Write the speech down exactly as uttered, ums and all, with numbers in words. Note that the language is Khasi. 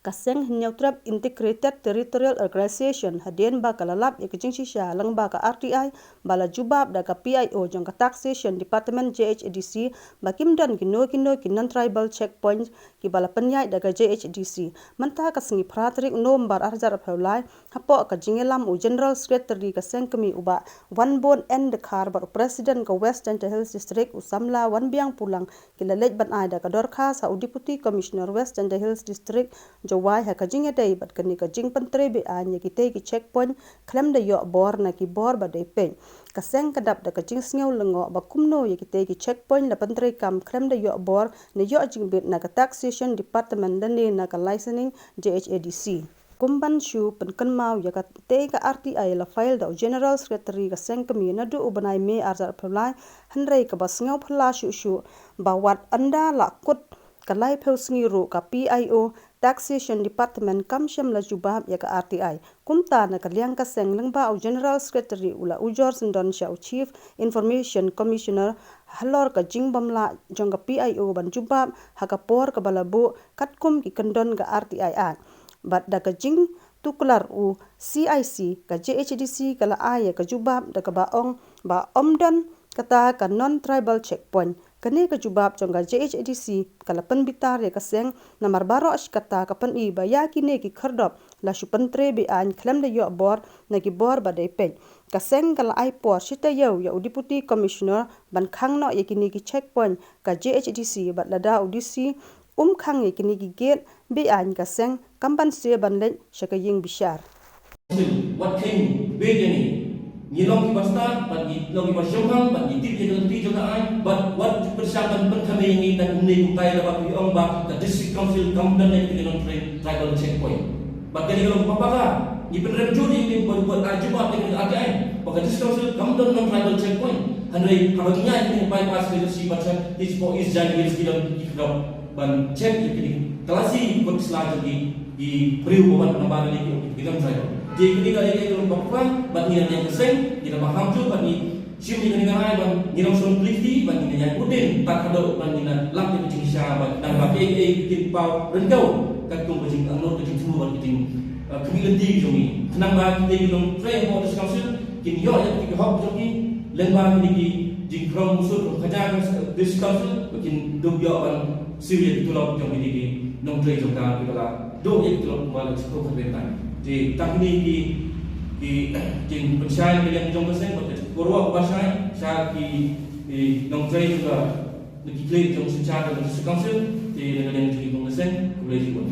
Ka seng Hynñiewtrep Integrated Territorial Organization hadien ba ka la lap ïa ka jingshisha lyngba ka R T I ba la jubab da ka P I O jong ka Taxation Department, J H A D C, ba kim don kino kino ki non-tribal checkpoints kiba la pynïaid da ka J H A D C. Mynta ka sngi phra tarik November ar hajar arphew lai, hapoh ka jingïalam u General Secretary ka seng kmie u Bah Wanbon N Dkhar bad u President ka West Jaintia Hills District u samla Wanbiang Pulang, ki la leit ban ai da ka dorkhas ha u Deputy Commissioner West Jaintia Hills District, Jowai, ha ka jingïadei bad kane ka jingpyntrei beaiñ ïa kitei ki checkpoint khlem da ïoh bor na ki bor ba dei peit. Ka seng ka dap da ka jingsngew lyngngoh ba kumno ïa kitei ki checkpoint la pyntreikam khlem da ïoh bor ne ïoh jingbit na ka Taxation Department lane na ka Licensing, J H A D C. Kum ban shu pynkynmaw ïa katei ka R T I la file da u General Secretary ka seng kmie naduh u bnai May ar hajar arphew lai, hynrei kaba sngewphylla shuh shuh ba wat ynda la kut ka laiphew sngi ruh ka P I O Taxation Department kam shym la jubab ïa ka R T I. Kumta na ka liang ka seng lyngba u General Secretary u la ujor syndon sha u Chief Information Commissioner halor ka jingbym lah jong ka P I O ban jubab ha ka por kaba la buh katkum ki kyndon ka R T I Act. Bad da ka jingtuklar u C I C, ka J H A D C ka la ai ïa ka jubab da kaba ong ba ym don kata ka non-tribal checkpoint. Kane ka jubab jong ka J H A D C ka la pynbitar ïa ka seng, namar baroh shi katta ka pyni ba ïa kine ki khyrdop la shu pyntrei beaiñ khlem da ïoh bor na ki bor ba dei peit. Ka seng ka la ai por shi taïew ïa u Deputy Commissioner ban khang noh ïa kine ki checkpoint ka J H A D C, bad lada u D C um khang ïa kine ki gate beaiñ, ka seng kam banse ban leit sha ka ïing bishar. Wat kheiñ beit ïa ngi. Ngi long kiba stad bad ngi long kiba shongkhang bad ngi tip ïa ka lynti jong ka aiñ bad wat pyrshang ban pynkhame ïa ngi da kumne kumtai, da ba phi ong ba ka District Council kam don ïa ka non-tribal checkpoint. Bad kane ka long kaba paka. Ngi pynrem jur ïa ngi ba, ba, ah, jubab ïa ka R T I ba ka District Council kam don non-tribal checkpoint. Hynrei haba ngi ïaid ïa ka bypass ka J C Bacha, ki sha East Jaintia Hills ki don ki khyrdop ban check ïa kine, ka la shu kot sla jong ki, ki briew ba wan namar ïa ki, ki don tribal. Te kine ka long kaba paka bad ngi na ïa ka seng, ngi na ba ham jur bad ngi shim ïa kane ka rai ban ngi long song plie bad ngi na ïa put dien tad haduh ban ngi na lap ïa ka jingshisha bad nang ba kiei kiei kin paw ryngkew katkum ka jingangnud, ka jingthmu bad ka jing, eh, khmih lynti jong ngi. Khnang ba kitei ki nongtrei hapoh District Council kin ïoh ïa ki hok jong ki lyngba kine ki jingkhrom mursut jong ka jaka District Council ba kin dup ïoh ban siew ïa ki tulop jong kine ki nongtrei jong ka kiba la duh ïa ki tulop kumba la shu kren mynta. Te tang kine ki, ki jingpynshai na ka liang jong ka seng bad ka jingkyrwoh kaba shai sha ki, ki nongtrei jong ka, na ki khlieh jong synshar jong ka District Council, te na ka liang jong ki nongtrei seng, khublei shibun.